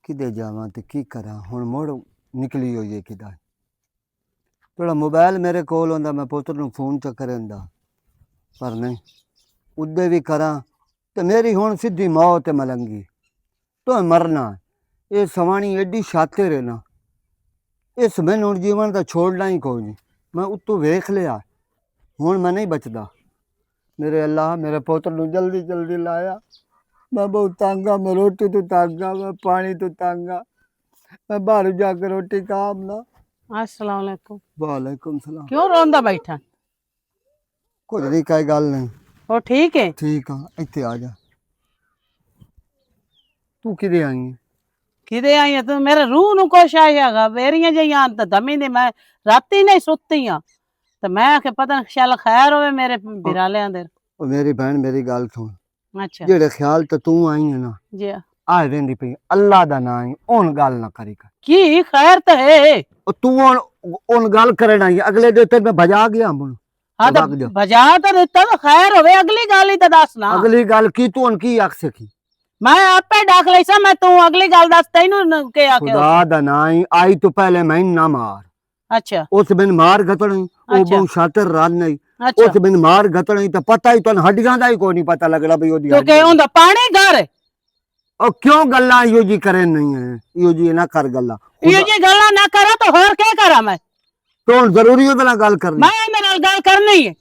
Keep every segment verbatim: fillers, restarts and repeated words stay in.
کدے جاواں تے کی کراں؟ ہن مڑ نکلی ہوئی ہے کدا۔ تھوڑا موبائل میرے کول ہوندا، میں پتر نوں فون چا کریندا، پر نہیں، ادے وی کراں تے میری ہن سدھی موت ہے ملنگی۔ تو مرنا ہے۔ اے سوانی ایڈی شاطر ہے نا، اس میں ہن جیون دا چھوڑنا ہی کوئی نہیں۔ میں اتوں ویکھ لیا، ہن میں نہیں بچدا۔ میرے اللہ، میرے پتر نوں جلدی جلدی لایا۔ میں بہت تنگ ہاں، میں روٹی تو تنگ ہاں، میں پانی تو تنگ ہاں۔ میں باہر جا کے روٹی کھاواں نا۔ السلام علیکم۔ وعلیکم السلام۔ کیوں روندا بیٹھا؟ کچھ نہیں، کوئی گل نہیں۔ او ٹھیک ہے؟ ٹھیک ہاں، ایتھے آ جا۔ تو کدے آئی ہے؟ کدے آئی ہے؟ تو میرے روح نوں کچھ آیا گا، میریاں جیاں تے دمی نے، میں راتی نہیں ستی ہاں۔ تے میں آکھیا پتہ نہیں شالا خیر ہوے میرے بیرالیاں دے۔ او میری بہن، میری گل سن۔ اچھا۔ جیڑے خیال تے تو آئی ہے نا، جی۔ آ ویندی پئی، اللہ دا نام ہے، اون گل نہ کری کر۔ کی خیر تے ہے؟ او تو اون، اون گل کرن آئی، اگلے دے تے میں بجا گیا ہوں۔ ہاں تو بجا تے دتا تو خیر ہوے، اگلی گل ہی تے دس نا۔ اگلی گل کی تو ان کی آکھ سکی؟ میں آپے ڈاک لئی سا، میں تو اگلی گل دس تینوں ن-، کے آکھیا خدا دا نام ہے، آئی تو پہلے میں نہ مار۔ اچھا۔ اس بن مار گتڑیں، او اچھا۔ بہوں شاطر رن نہیں۔ اچھا۔ اس بن مار گتڑیں تے پتہ ہی تن ہڈیاں دا ہی کوئی نہیں پتہ لگڑا بھئی او دی کیونکہ ہڈیاں۔ اوندا پانی گھر ہے۔ او کیوں گلاں یو جی کرے نہیں ہے؟ یو جی نہ کر گلاں۔ یو جی گلاں نہ کرا تو ہور کیا کرا میں؟ تو ہن ضروری اودے نال گل کرنی؟ میں اودے نال گل کرنی ہے۔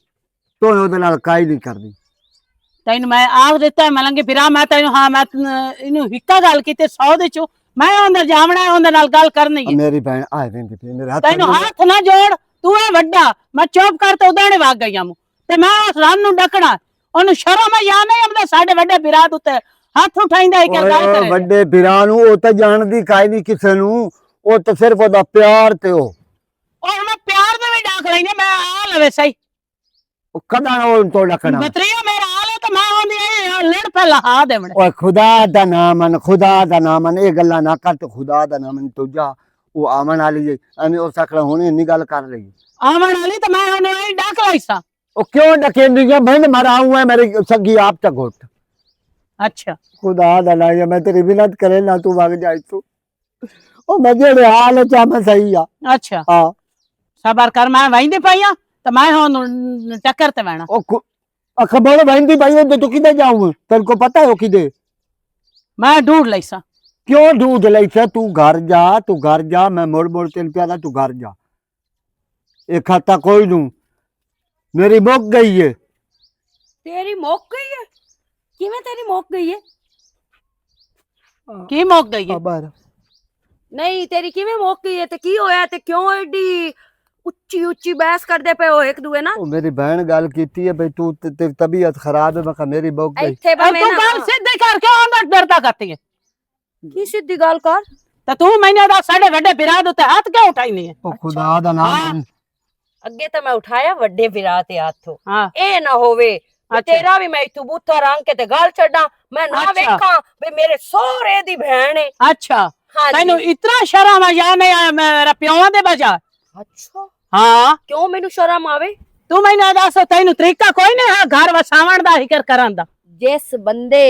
تو اودے نال کائی نہیں کرنی۔ تینوں میں آکھ دتا ہے ملنگے بھرا، میں تینوں، ہاں، میں تن-، اینوں ہکا گل کیتے سو دے چوں، میں اندر جاونا ہے، اندر نال گل کرنی ہے۔ میری بہن آئے ویندی پئی، میرے ہاتھ تینوں نہ ہاتھ نہ جوڑ، تو ہے وڈا، میں چپ کر تے ادانے واگ گئی ہوں۔ تے میں اس رن نوں ڈکنا، اونوں شرم ہے یا نہیں، اپنے ساڈے وڈے بھرا دے اتے ہاتھ اٹھائیندا ہے کہ اوئے، گل اوئے، کرے۔ وڈے بھرا نوں او تے جان دی کائی نہیں کسے نوں، او تے صرف او دا پیار تے او۔ اور میں پیار دے وچ ڈاک لینے، میں آ لوے سہی۔ او کداں او تو ڈکنا؟ بتریا میرا حال ہے تو میں اوندی اے لڑ پہ لہا دیونے۔ اوئے خدا دا نام من، خدا دا نام من، اے گلاں نہ کر تو خدا دا نام من تو جا، او آون والی ہے، ایویں اس آکھنا ہن اینی گل کر لئی۔ آون والی تو میں اوندی اے ڈک لائی سا۔ او کیوں ڈکیندی ہے؟ میں مراؤں ہے، میری سگی آپ تے گھٹ۔ اچھا۔ خدا دا نام ہے، میں تیری منت کرے نہ تو بھگ جائے تو۔ او میں جیڑے حال چ آ، میں صحیح آ۔ اچھا۔ ہاں۔ صبر کر، میں ویندی پئی آ، تے میں ہن ٹکر تے وینا۔ او کو-، اکھا بول ویندی پئی، او تو کدے جاؤں؟ تیرے کو پتہ ہے او کدے؟ میں ڈھونڈ لیسا۔ کیوں ڈھونڈ لیسا؟ تو گھر جا، تو گھر جا، میں مڑ مڑ تین پیارا، تو گھر جا۔ اے کھاتا کوئی نوں، میری مک گئی ہے۔ تیری مک گئی ہے؟ کیویں تیری مک گئی ہے؟ کی مک گئی ہے؟ خبر۔ نہیں، تیری کیویں مک گئی ہے تے کی ہویا تے کیوں ایڈی اچی اچی بحث کردے پے ہو ایک دوے نا؟ او میری بہن گل کیتی ہے بھئی تو تے-، تیری طبیعت خراب ہے، میں کہا میری مک گئی۔ ایتھے بے اے میں تو نا گل سیدھی کر کے اندر ڈردا کرتی ہے۔ کی سیدھی گل کر۔ تے تو میں نے دا ساڈے وڈے برا دے تے ہاتھ کیوں اٹھائی نہیں ہے؟ او خدا دا نام ہاں۔ اگے تے میں اٹھایا وڈے برا تے ہاتھ۔ ہاں۔ اے نہ ہووے تے اچھا۔ تیرا بھی میں اتھوں بوتھا رنگ کے تے گل چھڈاں، میں نہ اچھا۔ ویکھاں بھی میرے سوہرے دی بہن ہے۔ اچھا۔ ہاں جی۔ تینوں اتنا شرم آ یا نہیں آیا میرا پیواں دے بجا؟ اچھا۔ ہاں۔ کیوں مینوں شرم آوے؟ تو میں نہ دس، تینوں طریقہ کوئی نہیں ہے گھر وساون دا، ذکر کرن دا؟ جس بندے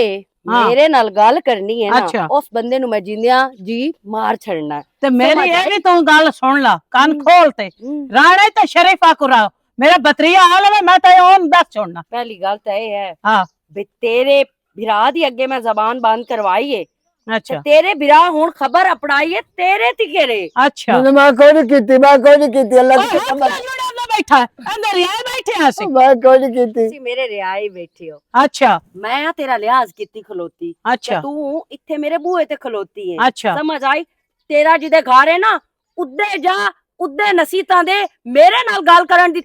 ہاں۔ میرے نال گل کرنی ہے نا، اچھا۔ اس بندے نوں میں جیندیاں جی مار چھڑنا ہے۔ تے میری سمجھ اے آئی؟ بھی تو گل سن لا، کان ہم۔ کھول تے۔ ہم۔ راڑے تے شریفہ کو راو، میرا بتریا آ لوے، میں تے اون دس چھوڑنا۔ پہلی گل تے اے ہے ہاں۔ بھی تیرے بھرا دی اگے میں زبان بند کروائی ہے۔ اچھا۔ تے تیرے بھرا ہن خبر اپڑائی ہے، تیرے تی کرے۔ اچھا۔ میں کوئی نہیں کیتی، میں کوئی نہیں کیتی، اللہ دی اوہ، قسم ہم ہے۔ کیا جڑا نہ بیٹھا ہے؟ اندر رہائے بیٹھے ہیں اسی۔ میں کوئی نہیں کیتی۔ تسی میرے رہائے بیٹھے ہو۔ اچھا۔ میں آ تیرا لحاظ کیتی کھلوتی۔ اچھا۔ تے تو اتھے میرے بوئے تے کھلوتی ہے۔ اچھا۔ سمجھ آئی؟ تیرا جدے گھر ہے نا، ادے جا، ادے نصیحتاں دے، میرے نال گل کرن دی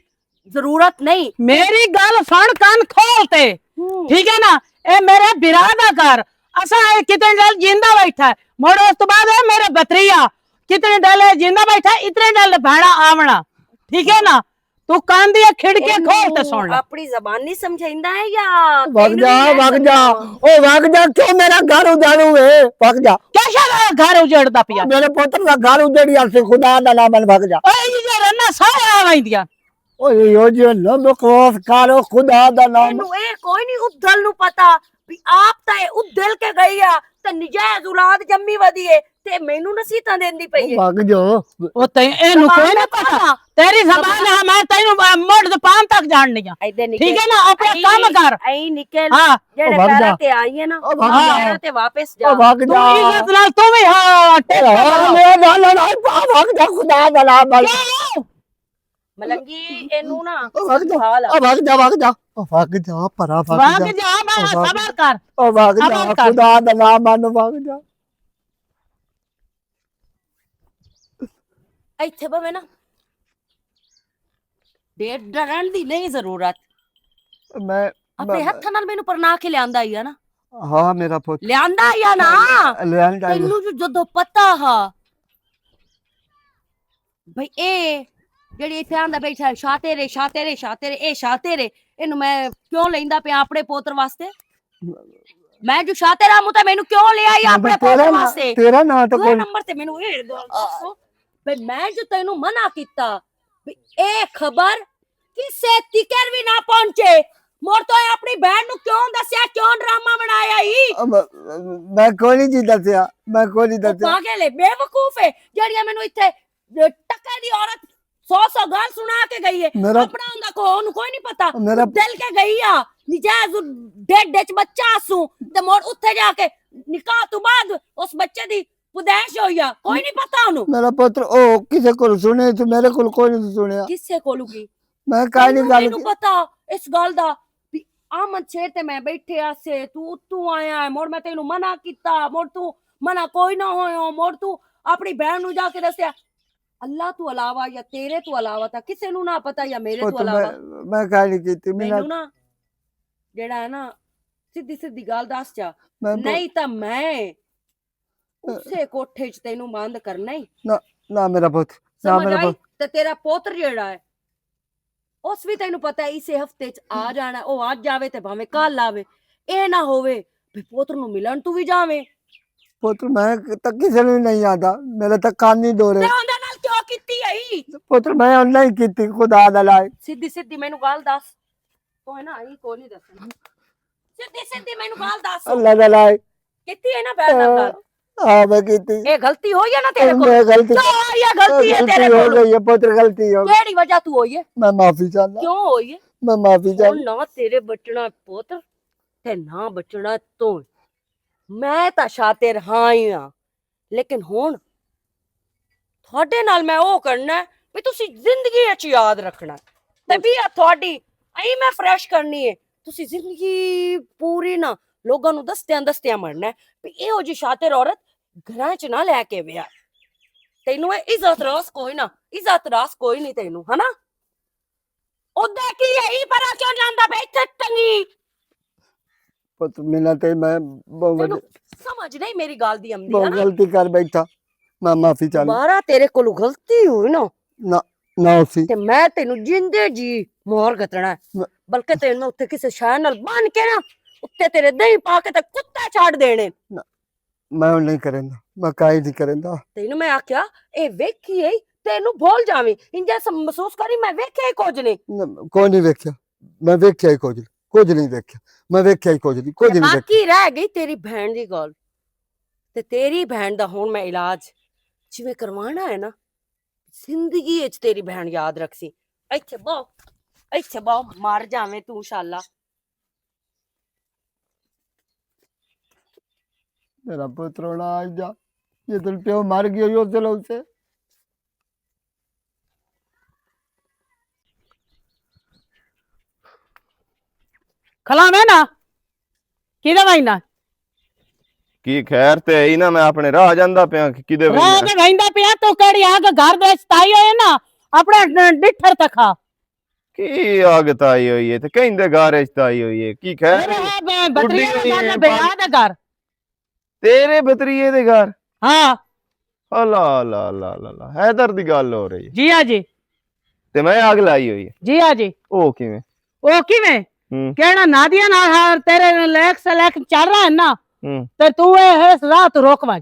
ضرورت نہیں۔ میری گل سن کان کھول تے۔ ہوں۔ ٹھیک ہے نا؟ اے میرے برا دا گھر، اساں اے کتنے دل جیندا بیٹھا ہے۔ مڑ اس تو بعد اے میرے بتریا، کتنے دل اے جیندا بیٹھا ہے، اتنے دل بھڑا آونا۔ ٹھیک ہے نا؟ تو کان دی اے کھڑکی اینوں کھول تے سن لے۔ اپنی زبانی سمجھائندا ہے یا بھگ تینوں جا، میں بھگ جا۔ سمجھاواں؟ او بھگ جا، کیوں میرا گھر اجاڑو ہے؟ بھگ جا۔ کیسا گھر اجڑدا پیا؟ میرے پتر دا گھر اجڑیا سی، خدا دا نام من بھگ جا۔ اوے، یہ جو رنا سارے آ ویندیاں۔ اوئے، یو جی، نہ بکواس کرو، خدا دا نام۔ اینوں اے کوئی نہیں ادھل نوں پتا، بھی آپ تے ادھل کے گئی آ، تے نجائز اولاد جمی ودی ہے، تے مینوں نصیحتاں دیندی پئی ہے۔ بھاگ جاؤ۔ او تیں، اینوں کوئی نہ پتا۔ تیری زبان ہے، میں تینوں، آ، مڈ دے پان تک جاننی آ۔ ایدے نکل، ٹھیک ہے نا؟ اپنا کام کر۔ ایں نکل، ہاں۔ جڑے پیراں تے آئی ہے نا، او بھاگ جا۔ پیراں تے واپس جا۔ او بھاگ تو جا۔ عزت نال تو بھی، ہاں، ٹھیک ہے۔ میرا نال نال، آ، بھاگ جا، خدا دا نام۔ کیوں؟ ملنگی، اینوں نا او بھاگ جا، سنبھال۔ او بھاگ جا، بھاگ جا۔ او بھاگ جا، پرا بھاگ بھاگ جا۔ جا، میں او بھاگ صبر کر۔ او بھاگ جا، صبر کر۔ خدا دا نام مان، بھاگ جا۔ ایتھے بھویں نا، ڈر، ڈرن دی نہیں ضرورت۔ میں، اپنے میں، ہتھاں نال مینوں پرنا کے لیاندا ہی آ نا۔ ہاں، میرا پوت۔ لیاندا ہی آ نا۔ لیاندا ہی آ۔ تینوں جو جدوں پتہ ہا بھئی، اے جڑی ایتھے آندا بیٹھا ہے، شاطر ہے، شاطر ہے، شاطر ہے، اے شاطر ہے، اینوں میں کیوں لیندا پیا اپنے پوتر واسطے؟ میں جو شاطر آ، موں تے مینوں کیوں لے آئی میں اپنے پوتر تیرا نا-، واسطے؟ تیرا ناں تو دو کوئی نمبر تے مینوں اے گل دسو، بھئی میں جو تینوں منع کیتا، بھئی اے خبر کسے تکر وی نہ پہنچے۔ مڑ تو اے اپنی بہن نوں کیوں دسیا، کیوں ڈرامہ بنایا ای؟ اب میں کوئی نہیں جی دسیا، میں کوئی نہیں او دسیا۔ پاگل ہے، بے وقوف ہے، جڑیاں مینوں ایتھے ٹکے دی عورت سو سو گل سنا کے گئی ہے۔ میرا اپنا ہوندا کو، اونوں کوئی نہیں پتا۔ میرا دل کے گئی آ، نجائز ڈیڈ وچ بچہ آسوں، تے مڑ اتھے جا کے نکاح تو بعد اس بچے دی پیدائش ہوئی آ، کوئی نہیں پتا اونوں۔ میرا پتر او کسے کول سنے تو میرے کول کوئی نہیں سنیا۔ کسے کولوں کی؟ میں کائی نہیں گل مینوں پتا اس گل دا۔ بھی احمد شیر تے میں بیٹھے آسے، تو اتوں آیا ہے، مڑ میں تینوں منع کیتا، مڑ تو منع کوئی نہ ہویا، مڑ تو اپنی بہن نوں جا کے دسیا۔ اللہ تو علاوہ یا تیرے تو علاوہ تا کسے نوں نہ پتا یا میرے تو علاوہ۔ میں، میں کائی نہیں کیتی، میں نہ مینوں نا، جڑا ہے نا، سیدھی سیدھی گل دس چا۔ میں ب- نہیں تا میں اسے کوٹھے چ تینوں بند کرنا ہی۔ نہ، نہ میرا پوت، نہ سمجھ میرا آئی؟ پوت۔ تے تیرا پوتر جیڑا ہے، اس وی تینوں پتہ ہے، اسے ہفتے چ آ جانا ہے، او اج آوے تے بھاویں کل آوے۔ اے نہ ہووے بھی پوتر نوں ملن تو وی جاویں۔ پوتر میں تک کسے نوں نہیں آندا، میرا تک کان نہیں دو تے رہے۔ اوندا نال کیوں کیتی ہے؟ پوتر میں اوندا ہی کیتی، خدا دا لائے۔ سیدھی سیدھی مینوں گل دس۔ تو ہے نا، ای کوئی نہیں دسنا۔ سیدھی سیدھی مینوں گل دس۔ اللہ دا لائے۔ کیتی ہے نا بہن نال گل؟ ہاں، میں کیتی۔ اے غلطی ہوئی ہے نا تیرے کول؟ میں غلطی، کیوں ہوئی ہے غلطی ہے غلطی تیرے ہو کول؟ گئی ہے، پتر غلطی ہو گئی۔ کیڑی وجہ تو ہوئی ہے؟ میں معافی چاہنا۔ کیوں ہوئی ہے؟ میں معافی چاہنا۔ ہن نہ تیرے بچنا پتر، تے نہ بچنا تو۔ میں تا شاطر ہاں ہی ہاں، لیکن ہن تھوڑے نال میں او کرنا ہے، بھی تسی زندگی اچ یاد رکھنا ہے۔ طبیعت تھوڑی ائی میں فریش کرنی ہے۔ تسی زندگی پوری نا لوگاں نوں دستیاں دستیاں مرنا ہے بھی ایہو جی شاطر عورت گھراں چ نہ لے کے ویا۔ تینوں اے عزت راس کوئی نہ، عزت راس کوئی نہیں تینوں، ہے نا؟ اودا کی ہے، ای پرا کیوں جاندا پیا؟ ایتھے ٹنگی۔ پت مینا تے میں بہت تینوں وڈی، سمجھ نہیں میری گل دی آمدی بہت ہے نا؟ غلطی کر بیٹھا۔ میں معافی چاہنا۔ دوبارہ تیرے کولوں غلطی ہوئی نا، نہ، نہ اسی۔ تے میں تینوں جیندے جی مار گتنا ہے۔ نہ۔ بلکہ تینوں اتھے کسے شے نال بن کے نا، اتھے تیرے دہی پا کے تے کتے چھڈ دینے۔ نہ۔ میں او نہیں کریندا، میں کائی نہیں کریندا۔ تینوں میں آکھیا، اے ویکھی اے، تینوں بھول جاویں۔ انجے سم-، محسوس کری، میں ویکھیا ہی کچھ نہیں۔ نہ، کوئی نہیں ویکھیا، میں ویکھیا ہی کچھ نہیں، کچھ نہیں ویکھیا، میں ویکھیا ہی کچھ نہیں، کچھ نہیں ویکھیا۔ باقی رہ گئی تیری بہن دی گل۔ تے تیری بہن دا ہن میں علاج جویں کروانا ہے نا، زندگی اچ تیری بہن یاد رکھسی۔ ایتھے بہو، ایتھے بہو، مر جاویں تو انشاءاللہ۔ میرا پتر ہونا آج دا، جس دن پیو مر گیا، اس دن اسے۔ کھلا میں نا، کیدے وینا؟ کی خیر تے ہی نا، میں اپنے راہ جاندا پیا کہ کدے راہ وینا؟ تے ویندا پیا، تو کیڑی آگ گھر دے وچ تائی ہوئے نا، اپنے ڈٹھر تے کھا۔ کی آگ تائی ہوئی ہے؟ تے کہیں دے گھر وچ تائی ہوئی ہے؟ کی خیر؟ میرے ہے بے-، بڈھی بتری ہوئی ہے، بے-، بے-، بے-، گھر۔ تیرے بتریے دے گھر؟ ہاں۔ اللہ، اللہ، اللہ، اللہ، اللہ۔ حیدر دی گل ہو رہی ہے۔ جی ہاں جی۔ تے میں اگ لائی ہوئی ہے۔ جی ہاں جی۔ او کیویں؟ او کیویں؟ ہوں۔ کہنا نادیہ نال ہر تیرے لیک سے لیک چل رہا ہے نا، ہوں۔ تے تو اے اس راہ تو رک ونج۔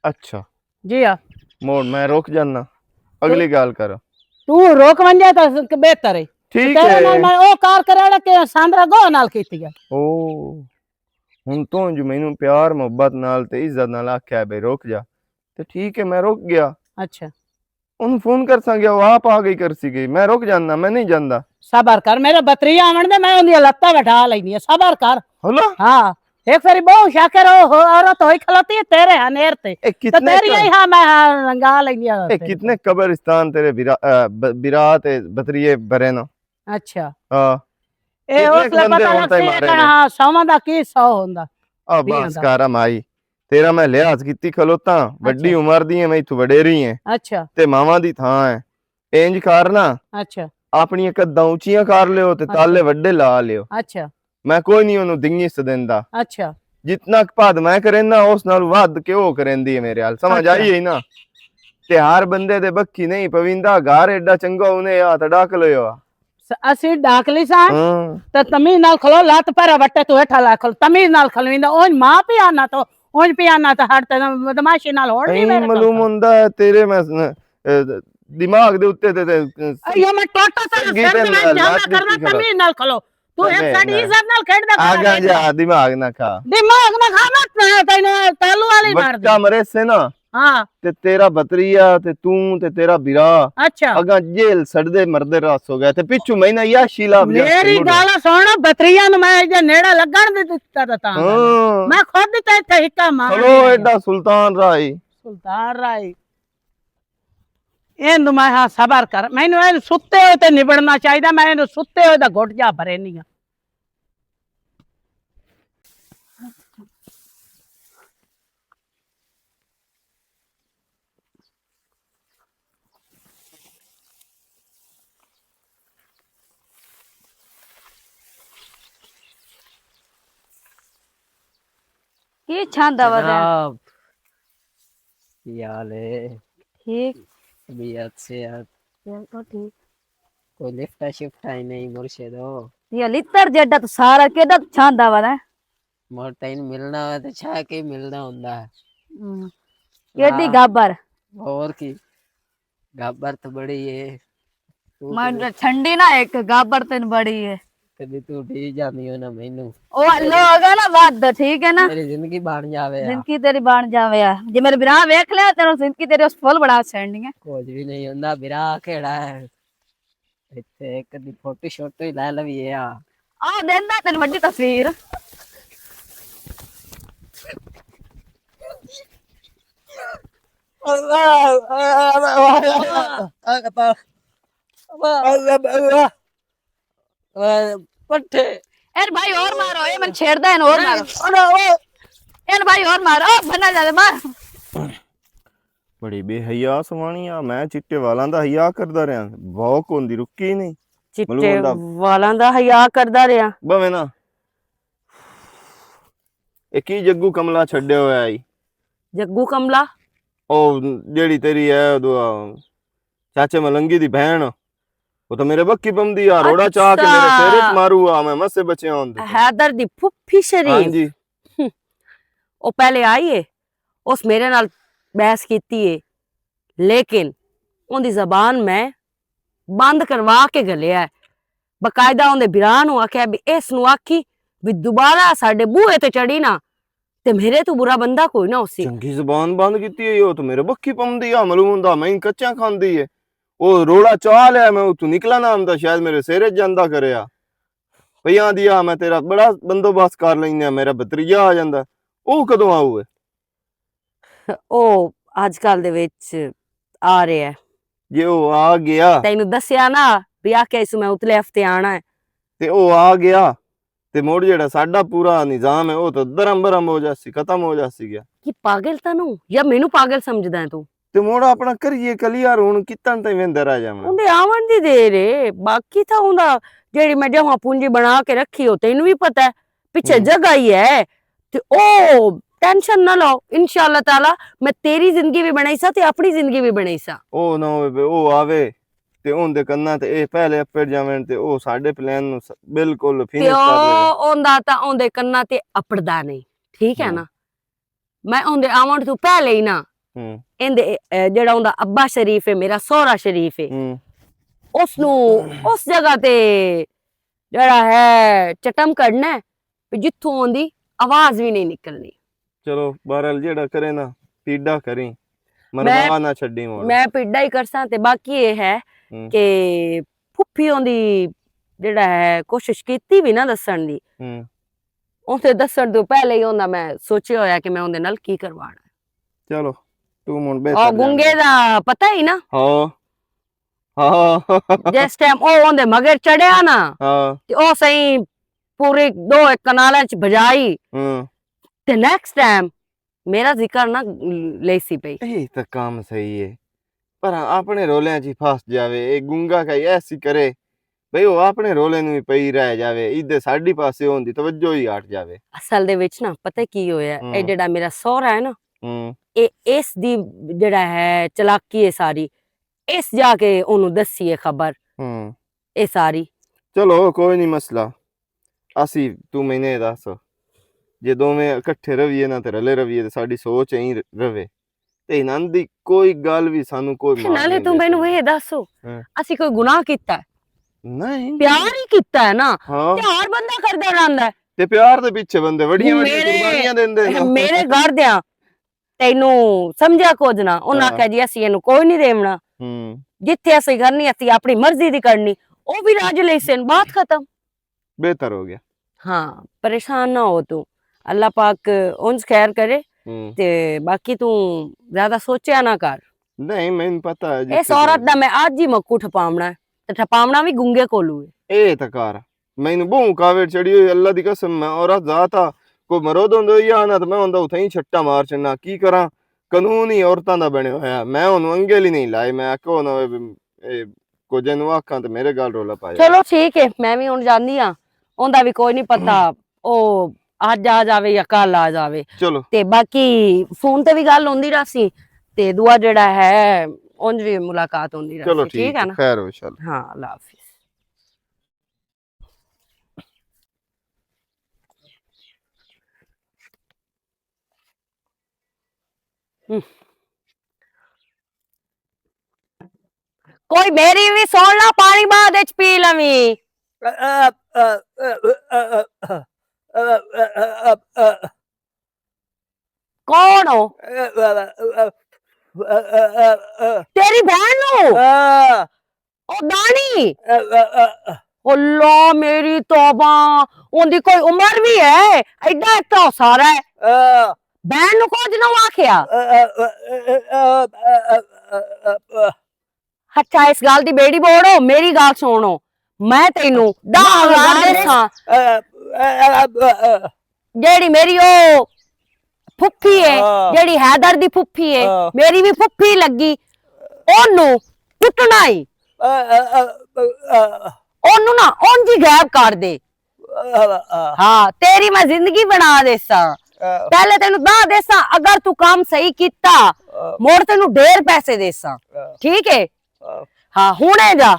اچھا۔ جی ہاں۔ موڑ میں رک جانا۔ اگلی گل کر۔ تو رک ونجے تو بہتر ہے۔ ٹھیک تیرے ہے۔ نال میں او کار کراڑا کہ ساندرا گو نال کیتی ہے۔ او۔ ہن تو جو مینوں پیار محبت نال تے عزت نال آکھیا بھئی رک جا، تے ٹھیک ہے، میں رک گیا۔ اچھا۔ اونوں فون کرساں گیا، وہ آپ آ گئی کرسی گئی، میں رک جانا، میں نہیں جانا۔ صبر کر، میرا بتری آون دے، میں اوندیاں لتاں وٹھا لینی آں، صبر کر۔ ہلا؟ ہاں، ایک فری بہو شاکر ہو، ہو، عورت ہوئی کھلوتی ہے تیرے ہاں نیر تے۔ اے تو کتنے تیری ک-، ہی ہاں، میں ہاں رنگا لینی آں اے تے۔ کتنے قبرستان تیرے برا-، اے، ب-، برا تے بتریے بھرے نا؟ اچھا۔ ہاں۔ اے کتنے اس ک لے بندے پتہ ہون لگ تائیں سی مارے کہ نے؟ ہاں، سواں دا کی سو ہوندا۔ آ دھیاں بس دا۔ کر مائی، تیرا میں لحاظ کیتی کھلوتا، وڈی اچھا۔ عمر دی ہے، میں اتھوں وڈیری ہیں۔ اچھا۔ تے ماواں دی تھاں ہے۔ انج کر نا، اچھا۔ اپنی قداں اچیاں کر لیو تے اچھا۔ تالے وڈے لا لیو۔ اچھا۔ میں کوئی نہیں اونوں دنگی سدیندا۔ اچھا۔ جتنا ک پد میں کریندا، اس نال ود کے او کریندی ہے میرے حال۔ سمجھ اچھا۔ آئی ہے نا؟ تے ہر بندے دے بکی نہیں پویندا، گھر ایڈا چنگا ہونے آ تے ڈاک لو آ۔ س-، اسی ڈاک لی ساں، ہاں۔ تے تمیز نال کھلو، لات پیرا وٹے تو ہیٹھا لا کھلو، تمیز نال کھلویندا، اونج ماں پیا نہ تو، اونج پیا نہ تو ہٹ تے بدماشی نال ہون نہیں نہیں میرے معلوم کول۔ ہوندا ہے تیرے میں س-، اے، دماغ دے اُتے تے، تے، اے، یہ میں ٹوٹا سا سگی سر تے تے میں جانا لات کرنا، مٹی کھڑا۔ تمیز نال کھلو۔ تو تے ایک میں ساڈی نہ۔ عزت نال کھیڈدا کھڑا آگا رہ جا، گیا۔ دماغ نہ کھا۔ دماغ نہ کھا، میں تینوں تالو والی مار وٹا دی۔ مرے سے نا۔ ہاں۔ تے تیرا بتریا، تے توں، تے تیرا برا۔ اچھا۔ اگاں جیل سڑدے مردے راس ہو گیا، تے پچھو میں نہ یا شیلا بجا میری سنگڑ۔ گل سن، بتریا نوں میں اجے نیڑا لگن دے دتا تے تاں ہاں۔ میں خود تے اتھے ہکا مار چلو، لیا۔ ایڈا سلطان رائی۔ سلطان رائی۔ اینو میں ہاں صبر کر، مینوں اینو ستے ہوئے تے نبڑنا چاہیدا، میں اینو ستے ہوئے دا گھٹ جا بھرے نہیں ہاں۔ کی چھاندا وا دین؟ جناب، کی حال ہے؟ ٹھیک۔ طبیعت، صحت؟ بالکل ٹھیک۔ کوئی لفٹ شفٹ آئی نہیں، مرشد ہو؟ یہ لتر جیڈا تو سارا کیڈا تو چھاندا وا دین؟ مور تین ملنا ہوا تو چھا کے ملنا ہوندا ہے۔ ہوں۔ کیڈی ہاں۔ گابر؟ اور کی؟ گابر تو بڑی ہے۔ تو میں تو ٹھنڈی نہ ایک گابر تین بڑی ہے۔ کبھی تو ڈی جاندی ہو نا مینوں۔ او لوگ ہے نا بات، ٹھیک ہے نا؟ میری زندگی بن جاوے آ۔ زندگی تیری بن جاوے آ۔ جے میرے برا ویکھ لیا، تیرا زندگی تیری اس فل بڑا سینڈنگ ہے۔ کچھ بھی نہیں ہوندا، برا کیڑا ہے؟ ایتھے ایک دی فوٹو شوٹو ہی لے لوی اے آ۔ آ دیندا تینوں وڈی تصویر۔ اللہ، اللہ، اللہ، اللہ، اللہ، اللہ، پٹھے۔ اے بھائی اور مارو، اے من چھیڑدا ہے، اور مارو۔ اے بھائی اور مارو، بنا جا مار۔ بڑی بے حیا سوانی آ، میں چٹے والاں دا حیا کردا رہیا، بھوک ہوندی رکی نہیں۔ چٹے ملوان دا والاں دا حیا کردا رہیا۔ بھویں نا۔ اے کی جگو کملا چھڈیا ہویا آئی؟ جگو کملا؟ او جیڑی تیری ہے، او دو، چاچے ملنگی دی بہن، او تو میرے بکی پمدی آ، روڑا چا کے میرے اچھا۔ سر وچ مارو آ، میں مسے بچے ہوندے۔ حیدر دی پھپھی شریف۔ ہاں جی۔ ہم۔ او پہلے آئی ہے، اس میرے نال بحث کیتی ہے، لیکن اوندی زبان میں بند کروا کے گھلیا ہے۔ باقاعدہ اوندے بھرا نوں آکھیا بھی اس نوں آکھی بھی دوبارہ ساڈے بوہے تے چڑھی نا، تے میرے تو برا بندہ کوئی نہ ہوسی۔ چنگی زبان بند کیتی ہے، او تو میرے بکی پمدی آ، معلوم ہوندا میں کچا کھاندی ہے۔ او روڑا چا لیا، میں اتوں نکلا نہ ہوندا، شاید میرے سر وچ جاندا کریا۔ پئی آندی آ، میں تیرا بڑا بندوبست کر لینا، میرا بتریجا آ جاندا۔ او کدوں آؤ ہے؟ او اج کل دے وچ آ رہیا ہے۔ جے او آ گیا۔ تینوں دسیا نا، بھی آکھیا اس میں اتلے ہفتے آنا ہے۔ تے او آ گیا، تے مڑ جیڑا ساڈا پورا نظام ہے، او تو درم برم ہو جاسی، ختم ہو جاسی گیا۔ کی پاگل تینوں؟ یا مینوں پاگل سمجھدا ہے تو؟ تے مڑ اپنا کریے کلیئر، ہن کتن تائیں ویندا رہ جاواں؟ اوندے آون دی دیر ہے، باقی تھا اوندا جیڑی میں جمع پونجی بنا کے رکھی ہو، تینوں بھی پتہ ہے، پیچھے ہوں۔ جگہ ہی ہے۔ تے او ٹینشن نہ لو، انشاءاللہ تعالی میں تیری زندگی بھی بنائی سا تے اپنی زندگی بھی بنائی سا۔ او نہ ہوئے پے، او آوے تے اون دے کناں تے اے پہلے اپڑ جاون تے او ساڈے پلان نوں س-، بالکل تے فنش کر او دے۔ اوندا تاں اون دے کناں تے اپڑدا نہیں، ٹھیک ہے ہوں۔ نا؟ میں اوندے آون توں پہلے ہی نا، ہوں۔ ایندے، اے، جیڑا اوندا ابا شریف ہے، میرا سہرا شریف ہے، ہوں۔ اس نوں اس جگہ تے جیڑا ہے چٹم کڈنا ہے، جتھوں اوندی آواز وی نئیں نکلنی۔ چلو، بہرحال جیہڑا کرے نا، پیڈا کریں، مروا نہ چھڈیں مڑ۔ میں پیڈا ہی کرساں۔ تے باقی ایہہ ہے کہ پھپھی اوندی جیہڑا ہے کوشش کیتی وی نہ دسن دی، اوندے دسن توں پہلے ہی اوندا میں سوچیا ہویا کہ میں اوندے نال کی کروانا۔ چلو، توں ہن بہتر جانے۔ گنگے دا پتہ ہی نا۔ ہاں۔ جس ٹائم او اوندے مگر چڑھیا نا، تے او سائیں پوری دو ایک کنالاں چ بجائی۔ تے نیکسٹ ٹائم میرا ذکر نہ لیسی پئی۔ اے تاں کم صحیح ہے، پر اپنے رولیاں چ پھس جاوے، اے گنگا کائی ایسی کرے، بھئی او اپنے رولے نوں ہی پئی رہ جاوے، ایدے ساڈی پاسے ہوندی توجہ ہی ہٹ جاوے۔ اصل دے وچ نا پتہ کی ہویا ہے؟ اے جڑا میرا سہرا ہے نا، اے اس دی جڑا ہے چلاکی ہے ساری، اس جا کے اونوں دسی ہے خبر۔ اے ساری۔ چلو کوئی نہیں مسئلہ، اسی تو میں نے دس، جے دوویں اکٹھے رویے نا تے رلے رویے تے ساڈی سوچ ایں روے، تے انہاں دی کوئی گل وی سانوں کوئی مار نالے نہیں تو دے مینوں سکدی۔ اے دسو، اسی کوئی گناہ کیتا ہے؟ نہیں۔ پیار ہی کیتا ہے نا۔ ہاں۔ پیار بندہ کردا رہندا ہے۔ تے پیار دے پیچھے بندے وڈیاں وڈیاں قربانیاں دیندے نے۔ میرے گھر دیاں تینوں سمجھیا کچھ نہ، انہاں آکھیا جی اسی اینوں کوئی نہیں دیونا۔ جتھے اسی کرنی اسی اپنی مرضی دی کرنی۔ او وی راج لئی سن، بات ختم۔ بہتر ہو گیا۔ ہاں، پریشان نہ ہو تو، اللہ پاک اونج خیر کرے۔ تے باقی تو زیادہ سوچیا نہ کر۔ نہیں، مینوں پتہ ہے جس عورت دا میں اج ہی مکو ٹھپاونا ہے، تے ٹھپاونا وی گنگے کولوں ہے۔ اے تے کر، مینوں بہوں کاوڑ چڑھی ہوئی، اللہ دی قسم، میں عورت ذات آ، کوئی مرود ہوندے ہوئی آنا تے میں ہوندا اتھے ہی چھٹا مار چڑنا۔ کی کراں؟ قانون ہی عورتاں دا بنیا ہویا، میں ہن انگل ہی نہیں لائے۔ میں آکھو نہ، اے کجھ نوں آکھاں تے میرے گل رولا پایا۔ چلو ٹھیک ہے، میں وی ہن جاندی ہاں، اوندا وی کوئی نہیں پتہ، او اج آ جاوے یا کل آ جاوے۔ چلو۔ تے باقی فون تے وی گل ہوندی رہسی، تے دعا جڑا ہے، اونج وی ملاقات ہوندی رہسی، ٹھیک ہے نا؟ خیر ہو، چلو۔ ہاں، اللہ حافظ۔ کوئی میری وی سن لا، پانی بعد وچ پی لویں۔ کون ہو؟ تیری بہن نو؟ او دانی۔ اللہ میری توبہ، اوندی کوئی عمر بھی ہے؟ ایڈا ایک تو سارا ہے۔ بہن نو کچھ نہ آکھیا؟ اچھا، اس گل دی بیڑی بوڑو، میری گل سنو، میں تینوں دہ ہزار دیساں۔ جیڑی میری او پھپھی ہے، جیڑی حیدر دی پھپھی ہے، میری بھی پھپھی لگی، اونوں کٹنا ہی۔ اونوں نا اونجی غائب کر دے۔ ہاں، تیری میں زندگی بنا دیساں۔ پہلے تینوں دہ دیساں، اگر تو کام صحیح کیتا، مڑ تینوں ڈھیر پیسے دیساں۔ ٹھیک ہے؟ ہاں، ہنے جا۔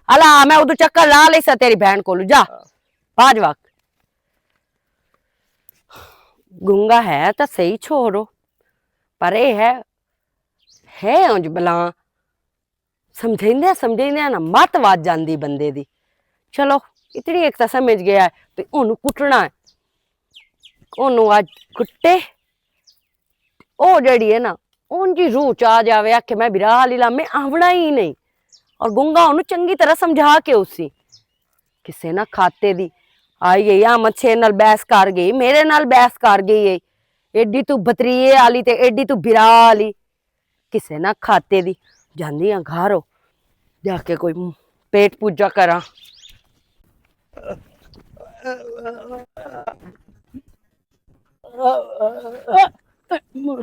الا، میں ادو چکر لا لیسا تیری بہن کولو۔ جا، آج وقت۔ گنگا ہے تاں صحیح چھوڑو، پر اے ہے، ہے انج بلاں۔ سمجھیندے سمجھیندے نا مت وج جاندی بندے دی۔ چلو، اتنی ایک تاں سمجھ گیا ہے تے اونوں کٹنا ہے۔ اونوں اج کٹے، او جڑی ہے نا، اون جی روح چ آ جاوے، آکھے، "میں برا علی لا، میں آونا ہی نہیں۔" اور گنگا اونوں چنگی طرح سمجھا کے اسی، کسے نہ کھاتے دی آئی گئی، احمد شیر نال بحث کر گئی، میرے نال بحث کر گئی ہے، ایڈی تو بتریے آلی تے ایڈی تو برا آلی، کسے نہ کھاتے دی۔ جاندی ہاں گھر ہو، جا کے کوئی پیٹ پوجا کراں۔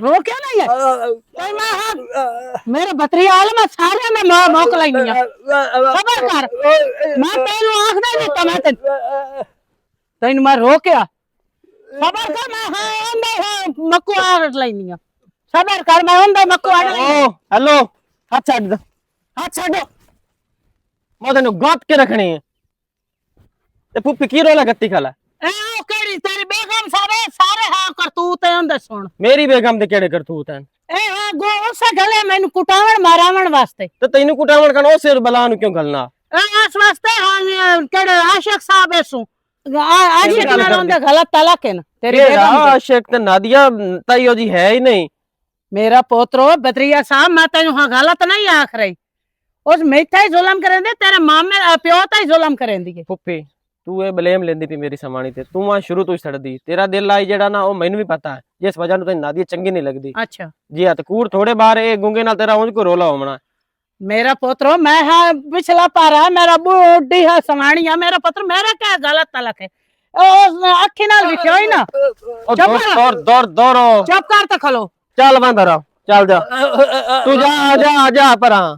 رو کیا نہیں ہے؟ تینوں میں ہاں، میرے بتری عالم ہے، سارے میں ماں موک لینی ہے۔ صبر کر۔ میں تینوں آخ دے دیتا، میں تین-، تینوں میں رو کیا؟ صبر کر، میں ہاں، میں ہاں، مکو آڑ لینی ہے۔ صبر کر، میں ہوں مکو آڑ لینی ہے۔ او، ہیلو، ہاتھ چھڈ دے۔ ہاتھ چھڈ۔ میں تینوں گپ کے رکھنی ہے۔ تے پھوپھی کی رولا گتی کھلا؟ اے او کیڑی تیری بیگم صاحب، اے سارے ہاں کرتوت اے اندے سن۔ میری بیگم دے کیڑے کرتوت ہیں؟ اے ہاں گو اسے گلے مینوں کٹاون ماراون واسطے۔ تے تینوں کٹاون کن اسے بلا نوں کیوں گلنا؟ اے اس واسطے ہاں، اے کیڑے عاشق صاحب اے سوں۔ آ- آ یہ شک گل نال کرنی۔ اوندا غلط تعلق ہے نا، تیری یہ بیگم دے۔ عاشق تے نادیہ تائیو جی ہے ہی نہیں۔ میرا پوترو، بدریا صاحب، میں تینوں ہاں غلط نہیں آکھ رہی۔ اس میتھا ہی ظلم کریں دے، تیرے مامے، آ، پیو تے ہی ظلم کریں دی ہے۔ پھپھی، تو اے بلیم لیندی پی میری سماݨی تے۔ تو آ شروع تو ہی سڑدی۔ تیرا دل آئی جڑا نا، او مینوں وی پتہ ہے۔ جس وجہ نوں تینوں نادیہ چنگی نہیں لگدی۔ اچھا۔ جی ہاں، تے کوڑ تھوڑے باہر اے گونگے نال تیرا اونج کو رولا ہوونا۔ میرا پتر، میں ہاں پچھلا پارا، میرا بوڈی ہاں سوانی ہاں، میرا پتر، میرا کیا غلط تلک ہے؟ او، اس اکھی نال وکھیا ہوئی نا۔ او چپ دور، کر۔ دور، دور، دور۔ چپ کر تے کھلو۔ چل بندر، چل جا۔ تو جا، جا، جا پراں۔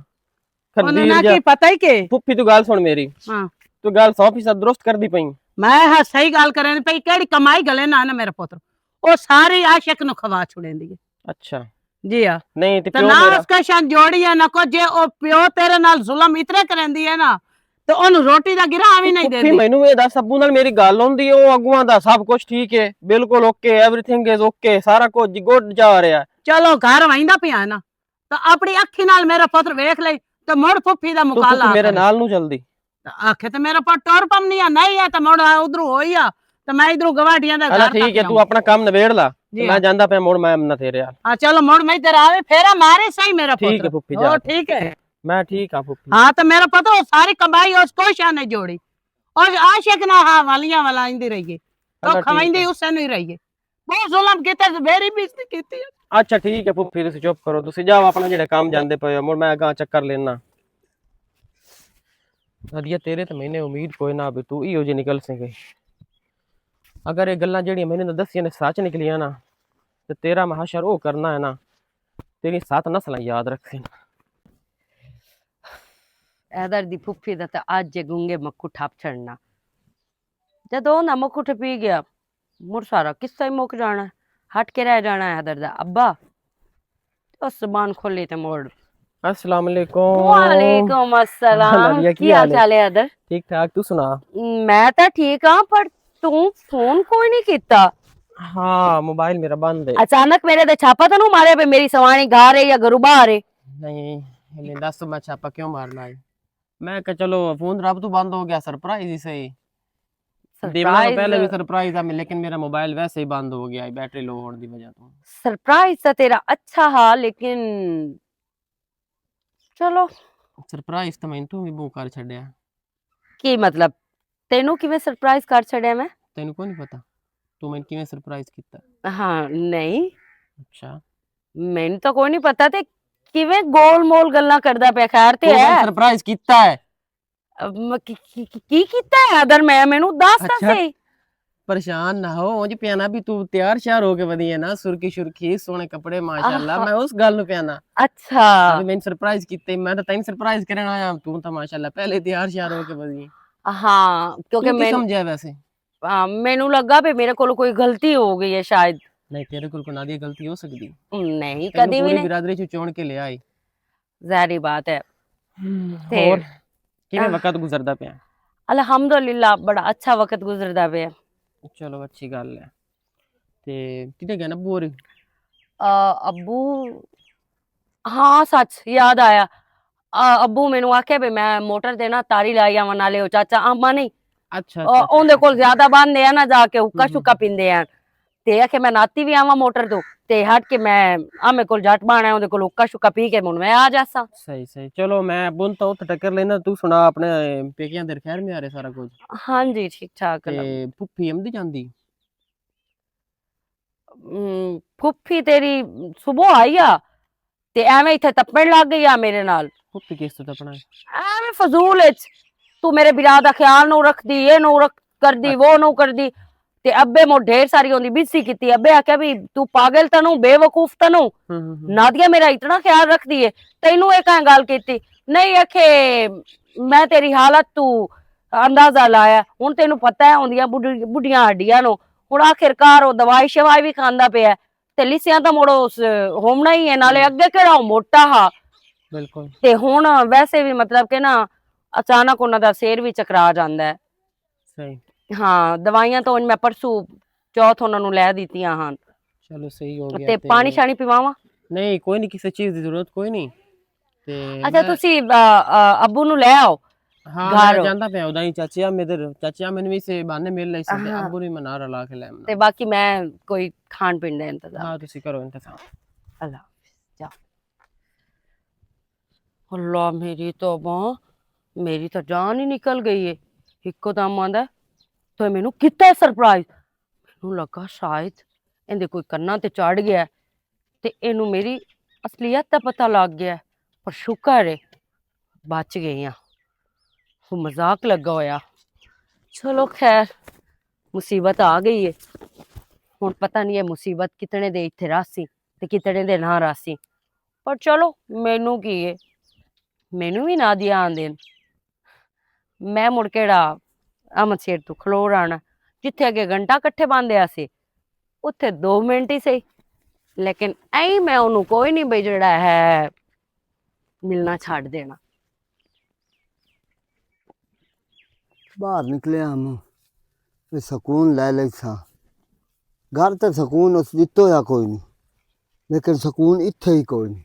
انہاں خنزیر نہ جا۔ کی پتہ ہی کہ۔ پھپھی تو گل سن میری۔ ہاں۔ تو گل سو فیصد درست کر دی پئی۔ میں ہاں صحیح گل کریں پئی، کیڑی کمائی گلے نہ، نہ میرا پتر۔ او ساری عاشق نو کھوا چھڑیندی ہے۔ اچھا۔ جی ہاں۔ نہیں، تے تے پیو نہ میرا؟ اس کا شان جوڑی ہے، نہ کو جے او پیو تیرے نال ظلم اتنے کریندی ہے نا، تے اونوں روٹی دا گرا وی نہیں پھپھی، دیندی۔ مینوں اے دس، ابو نال میری گل ہوندی، او اگواں دا سب کچھ ٹھیک ہے، بالکل اوکے، ایوری تھنگ از اوکے، سارا کچھ گڈ جا رہا ہے۔ چلو، گھر ویندا پیا ہے نا، تے اپنی اکھی نال میرا پتر ویکھ لئی، تے مڑ پھپھی دا تو مکالا پھپھی میرے کرے۔ نال نوں چلدی۔ آکھے تے میرا پتر ٹر پم نہیں آ، نہیں آ تے مڑ ادھروں ہوئی آ، تے میں ادھروں گواٹیاں دا اچھا، گھر ٹھیک تک ہے، تو جاؤں۔ اپنا کام نبیڑ لا، تے جی میں ہاں۔ جاندا پیا، مڑ میں نہ تیرے آل۔ ہاں، چلو، مڑ میں تیرا آوے، پھیرا مارے صحیح میرا ٹھیک ہے پتر۔ پھپھی او، جان۔ ٹھیک ہے۔ میں ٹھیک ہاں پھپھی۔ ہاں، تے میرا پتر او ساری کمائی اس کوئی شے نہیں جوڑی۔ او عاشق نہ ہاں والیاں والا ایندی رہی ہے۔ تو اللہ ٹھیک کھوائیندی ہے۔ اس سے نہیں رہی ہے۔ بہت ظلم کیتا، میری بے عزتی کیتی ہے۔ اچھا، ٹھیک ہے پھپھی، تسی چپ کرو، تسی جاؤ اپنا جڑا کام جاندے پئے ہو، مڑ میں اگاں چکر لینا۔ ادیا، تیرے تے میں نے امید کوئی نہ بھی تو ایہو جے نکل سکے۔ اگر یہ گلاں جڑیاں میں نے دسیاں نے سچ نکلیاں نا، تے تیرا محشر او کرنا ہے نا، تیری سات نسلاں یاد رکھسن۔ حیدر دی پھپھی دا تے اج گنگے مکو ٹھپ چھڑنا۔ جدوں نمک اٹھ پی گیا، مڑ سارا قصہ ہی مک جانا ہے۔ ہٹ کے رہ جانا ہے حیدر دا ابا۔ اس زبان کھولی تے مڑ۔ السلام علیکم۔ وعلیکم السلام۔ نادیہ، کی کی حال حال ہے؟ چال ہے حیدر؟ ٹھیک ٹھاک، تو سنا؟ میں تاں ٹھیک ہاں، پر توں فون کوئی نہیں کیتا۔ ہاں، موبائل میرا بند ہے۔ اچانک میرے تے چھاپا تاں نو مارے پے، میری سوانی گھر ہے یا گھرو باہر ہے؟ نہیں، میں دس میں چھاپا کیوں مارنا ہے؟ میں کہا، چلو، فون رب تو بند ہو گیا، سرپرائز ہی صحیح۔ دیونا تو سرپرائز؟ پہلے بھی سرپرائز آ، لیکن میرا موبائل ویسے ہی بند ہو گیا ہے، بیٹری لو ہونے دی وجہ تو۔ سرپرائز تاں تیرا اچھا ہا، لیکن چلو۔ سرپرائز تو میں تو بھی بو کر چھڈیا۔ کی مطلب؟ تینوں کیویں سرپرائز کر چھڈیا میں؟ تینوں کوئی نہیں پتا؟ تو میں کیویں سرپرائز کیتا؟ ہاں، نہیں۔ اچھا۔ مینوں تاں کوئی نہیں پتا تے کیویں گول مول گلاں کردا پیا، خیر تے تو میں ہے۔ سرپرائز کیتا ہے۔ ام، کی، کی، کی، کی کیتا ہے ادھر؟ میں، مینوں دس تاں اچھا، صحیح۔ پریشان نہ ہو، اونج پیانا بھی تو تیار شیار ہو کے ودی ہے نا، سرخی شرخی، سونے کپڑے، ماشاءاللہ، آہا۔ میں اس گل نو پیانا۔ اچھا۔ ابھی میں سرپرائز کیتے، میں تو تین سرپرائز کرن آیا، تو تو ماشاءاللہ پہلے تیار شیار ہو کے ودی ہے۔ ہاں، کیونکہ تو کی میں سمجھیا ویسے؟ ہاں، مینوں لگا بھی میرے کول کوئی غلطی ہو گئی ہے شاید۔ نہیں، تیرے کول کوئی نہ دی غلطی ہو سکدی؟ نہیں، تینوں کدی بھی پوری نہیں۔ برادری چوں چون کے لے آئی۔ ظاہری بات ہے۔ ہم، تے، اور کیویں آہ، وقت گزردا پیا؟ الحمدللہ، بڑا اچھا وقت گزردا پیا۔ چلو، اچھی گل ہے۔ تے کدے گئے نا ابو ہوری؟ آ، ابو، ہاں، سچ یاد آیا۔ آ، ابو مینوں آکھیا بھی میں موٹر تے نا تاری لائی آواں، نالے او چاچا آما نہیں۔ اچھا، او، اچھا، اچھا، اوندے کول اچھا۔ زیادہ باندھے آ نا جا کے حکا ہم، ہم، شکا ہم۔ پیندے آ۔ تے آکھیا میں ناتی بھی آواں موٹر تو، تے ہٹ کے میں آمے کول جٹ بانا ہے، اوندے کول حکا شکا پی کے من میں آ جاساں۔ صحیح، صحیح۔ چلو، میں ابو نوں تو اتھے ٹکر لینا، تو سنا اپنے پیکیاں دے خیر میں آ رہے سارا کچھ؟ ہاں جی، ٹھیک ٹھاک۔ تے پھپھی امدی جاندی؟ ام، پھپھی تیری صبح آئی آ، تے ایویں اتھے تپن لگ گئی آ میرے نال۔ پھپھی کس تو تپنا ہے؟ ایویں فضول اچ، تو میرے برا دا خیال نو رکھ دی، اے نو رکھ کر دی، اچھا۔ وہ نو کر دی۔ تے ابے مو ڈھیر ساری ہوندی بزی کیتی۔ ابے آکھیا بھی تو پاگل تاں نو، بے وقوف تاں نو۔ ہوں، ہوں، ہوں۔ نادیہ میرا اتنا خیال رکھ دی ہے، تینوں اے کہیں گل کیتی؟ نہیں، آکھے میں تیری حالت تو اندازہ لایا۔ ہن تینوں پتہ ہے ہوندیاں بڈھی-، بڈھیاں ہڈیاں نو۔ ہن آخر کار او دوائی شوائی بھی کھاندا پیا ہے۔ تے لسیاں تاں مڑو اس ہومنا ہی ہے، نالے ہوں۔ اگے کیڑا او موٹا ہا۔ بالکل۔ تے ہن ویسے بھی مطلب کہ نا اچانک انہاں دا سیر بھی چکرا جاندا ہے۔ صحیح۔ ہاں، دوائیاں تو میں پرسوں چوتھ انہاں نوں لے دتیاں ہن۔ چلو، صحیح ہو گیا۔ تے پانی شانی پیواواں؟ نہیں، کوئی نہیں، کسی چیز دی ضرورت کوئی نہیں۔ تے اچھا، میں تسی، آ، آ، ابو نوں لے آؤ۔ ہاں، گھر میں ہو۔ جاندا پیا، ادا ہی چاچی آ میرے، چاچی آ مینوں وی سے بہانے مل لئی سی، تے ہاں۔ ابو نوں وی میں نال رلا کے لے آونا۔ تے باقی میں کوئی کھان پین دا انتظام۔ ہاں، تسی کرو انتظام۔ اللہ حافظ، جاؤ۔ اللہ، میری توبہ، میری تو جان ہی نکل گئی ہے۔ اکو دم آندا ہے، تو مینوں کیتا ہے سرپرائز۔ مینوں لگا شاید ایندے کوئی کناں تے چڑھ گیا ہے تے اینوں میری اصلیت دا پتہ لگ گیا ہے۔ پر شکر ہے، بچ گئی ہاں۔ وہ مذاق لگا ہویا۔ چلو خیر، مصیبت آ گئی ہے۔ ہن پتہ نہیں ہے مصیبت کتنے دے ایتھے راسی تے کتنے دے نہ راسی۔ پر چلو، مینوں کی ہے، مینوں وی نہ دیا آندے۔ میں مڑ کیڑا امن سیر تو کھلو رانا، جتھے اگے گھنٹہ کٹھے باندھے آسے، اتھے دو منٹ ہی سہی، لیکن ایں میں انہوں کوئی نہیں بھئی جڑا ہے ملنا چھڈ دینا۔ باہر نکلے ہم، تے سکون لے لے سا۔ گھر تے سکون اس جتو یا کوئی نہیں، لیکن سکون اتھے ہی کوئی نہیں۔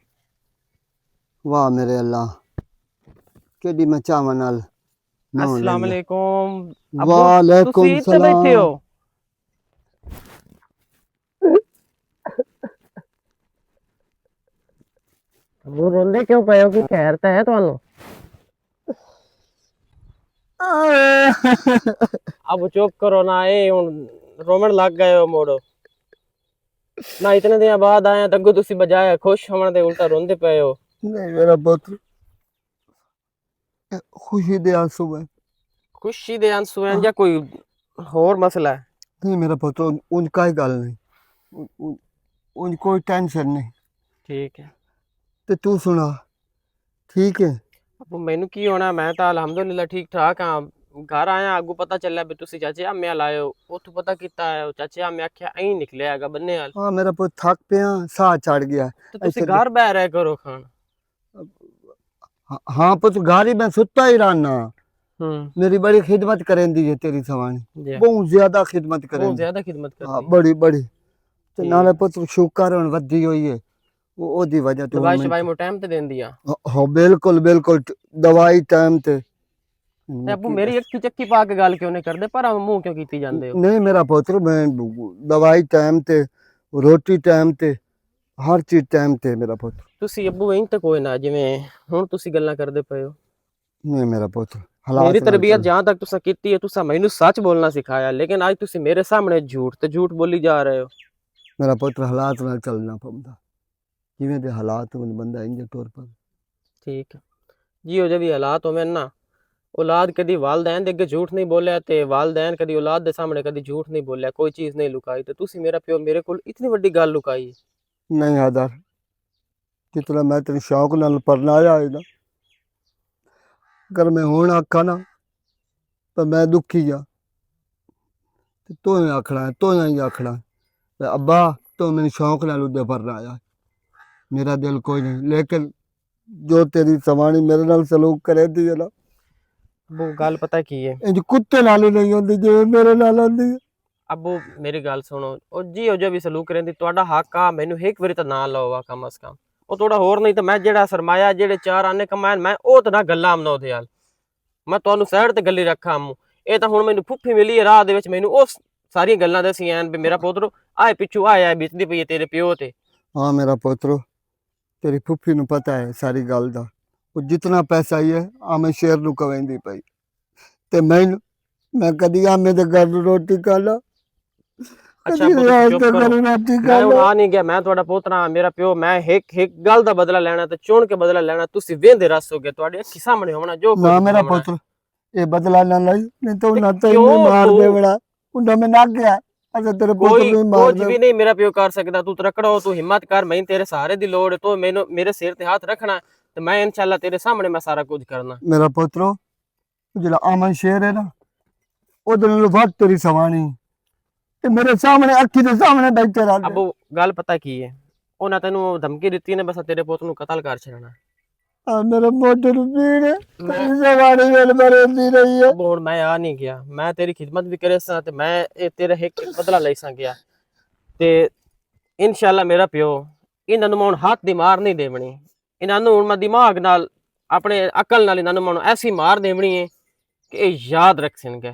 واہ میرے اللہ، کیڈی میں چاواں نال نہاؤن السلام لگی۔ علیکم۔ ابو، وعلیکم تسی اتھے بیٹھے السلام۔ ہو؟ ابو، روندے کیوں پئے ہو؟ کہ خیر تے ہے تانوں؟ ابو، چپ کرو نا، اے ہن رومن لگ گئے ہو موڑو۔ نہ اتنے دن بعد آئے ہیں، تے اگوں تسی بجائے خوش ہونے دے الٹا روندے پئے ہو۔ نہیں میرا پتر، خوشی دے آنسو ہیں۔ خوشی دے آنسو ہیں ہاں۔ یا کوئی ہور مسئلہ ہے؟ نہیں میرا پتر، ان، ان کا ہی گل نہیں۔ ان، ان، ان کوئی ٹینشن نہیں۔ ٹھیک ہے۔ تے تو سنا، ٹھیک ہے؟ ابو، مینوں کی ہونا، میں تاں الحمدللہ ٹھیک ٹھاک ہاں۔ گھر آیا، اگوں پتہ چلیا بھی تسی چاچے آمے وال آئے ہو۔ اتھوں پتہ کیتا ہے، چاچے آمے آکھیا، "ایں نکلیا گا بننے وال۔" ہاں، میرا پتر تھک پیا، ساہ چڑھ گیا۔ تے تسی ایسے گھر بہ رہے کرو کھان۔ ہاں، ہاں، پتر گھر ہی میں ستا ہی رہنا۔ ہوں۔ میری بڑی خدمت کریں دی ہے تیری سوانی۔ جی۔ بہت زیادہ خدمت کریں بہت دی۔ زیادہ خدمت ہاں، کریں۔ بڑی، بڑی۔ تے ٹھیک۔ نالے پتر شوکر ہن ودی ہوئی ہے۔ او، او دی وجہ تو دوائی ہن میں شوائی مو ٹائم تے دین دیا؟ ہاں، ہاں، بالکل، بالکل، ٹ-، دوائی ٹائم تے۔ تے ابو، میری اکھی چکی پا کے گل کیوں نہیں کردے؟ پر منہ کیوں کیتی جاندے ہو؟ نہیں، میرا پتر، میں دوائی ٹائم تے، روٹی ٹائم تے، ہر چیز ٹائم تے، میرا پتر۔ تسی ابو، ایں تے کوئی نہ، جویں ہن تسی گلاں کردے پئے ہو۔ نہیں، میرا پتر، حالات میری نال تربیت چل۔ جہاں تک تساں کیتی ہے، تساں مینوں سچ بولنا سکھایا، لیکن اج تسی میرے سامنے جھوٹ تے جھوٹ بولی جا رہے ہو۔ میرا پتر، حالات نال چلنا پوندا۔ جویں دے حالات ہون، بندہ انج ٹر پے۔ ٹھیک ہے۔ جی، او جے وی حالات ہوون نا، اولاد کدی والدین دے اگے جھوٹ نہیں بولیا تے والدین کدی اولاد دے سامنے کدی جھوٹ نہیں بولیا، کوئی چیز نہیں لکائی۔ تے تسی میرا پیو میرے کول اتنی وڈی گل لکائی۔ نہیں حیدر، جتنا میں تیرے شوق نال پرنایا ہے نا، اگر میں ہن آکھاں نا، تے میں دکھی آ۔ تے تو ہی آکھنا ہے، تو ہی آکھنا ہے۔ تے ابا، تو میرے شوق نال اودے پرنایا۔ میرا دل کوئی نہیں، لیکن جو تیری سوانی میرے نال سلوک کرے دی ہے نا۔ ابو، گل پتہ کی ہے؟ انج کتے نال ہی نہیں ہوندی جویں میرے نال ہوندی ہے۔ ابو، میری گل سنو۔ او جی، او جو بھی سلوک کریں دی، تہاڈا حق آ، مینوں ایک واری تاں نہ لاؤ آ کم از کم۔ او تہاڈا ہور نہیں تاں میں جیڑا سرمایہ، جیڑے چار آنے کمائے، میں او تاں نہ گلاں منو دے حال۔ میں تہانوں سائیڈ تے گلی رکھاں امو۔ اے تاں ہن مینوں پھپھی ملی ہے راہ دے وچ، مینوں او ساریاں گلاں دسیاں ہن بھی میرا پوترو، آئے پچھو آئے، آئے بیچدی پئی ہے تیرے پیو تے۔ ہاں میرا پوترو، تیری پھپھی نوں پتہ ہے ساری گل دا۔ او جتنا پیسہ ہی ہے، آ میں شیر نوں کویندی پئی۔ تے میں، میں کدی آمے دے گھر روٹی کھا لا، اچھا، کدی ابو، تسی ریاض چپ دے کرو۔ گھر روٹی کھا میں ہن لا۔ آ نہیں گیا، میں تہاڈا پوترا ہاں، میرا پیو، میں ہک، ہک گل دا بدلہ لینا تے چن کے بدلہ لینا، تسی ویندے رس ہو گئے، تہاڈے اکھی سامنے ہونا، جو نہ کچھ میرا ہونا۔ پوتر، اے بدلہ نہ لئی، نہیں تو تے انہاں تینوں کیوں مار تو دے بڑا، انہاں میں نہ گیا، اچھا تیرے پوتر کوئی نوں ہی مار کچھ دے۔ بھی نہیں میرا پیو کر سکدا، تو ترکڑا ہو، تو ہمت کر، میں تیرے سہارے دی لوڑ ہے، تو مینوں، میرے سر تے ہاتھ رکھنا، تے میں انشاءاللہ تیرے سامنے میں سارا کچھ کرنا۔ میرا پوترو، او جڑا آمن شیر ہے نا، او دے نال ود تیری سوانی۔ تے میرے سامنے، اکھی دے سامنے بیٹھے رہندے۔ ابو، گل پتہ کی ہے؟ انہاں تینوں دھمکی دتی نے، بس تیرے پوت نوں قتل کر چھڑنا۔ آ میرے موڈے نوں پیڑ ہے، میں تیری سوانی ویل مریندی رہی ہے۔ ابو، ہن میں آ نہیں گیا، میں تیری خدمت بھی کرے سا تے میں اے تیرا ایک بدلہ لے سا گیا۔ تے انشاءاللہ میرا پیو، انہاں نوں میں ہن ہاتھ دی مار نہیں دیونی۔ انہاں نوں ہن میں دماغ نال اپنے عقل نال انہاں نوں مانو ایسی مار دیونی ہے کہ اے یاد رکھ سن گے۔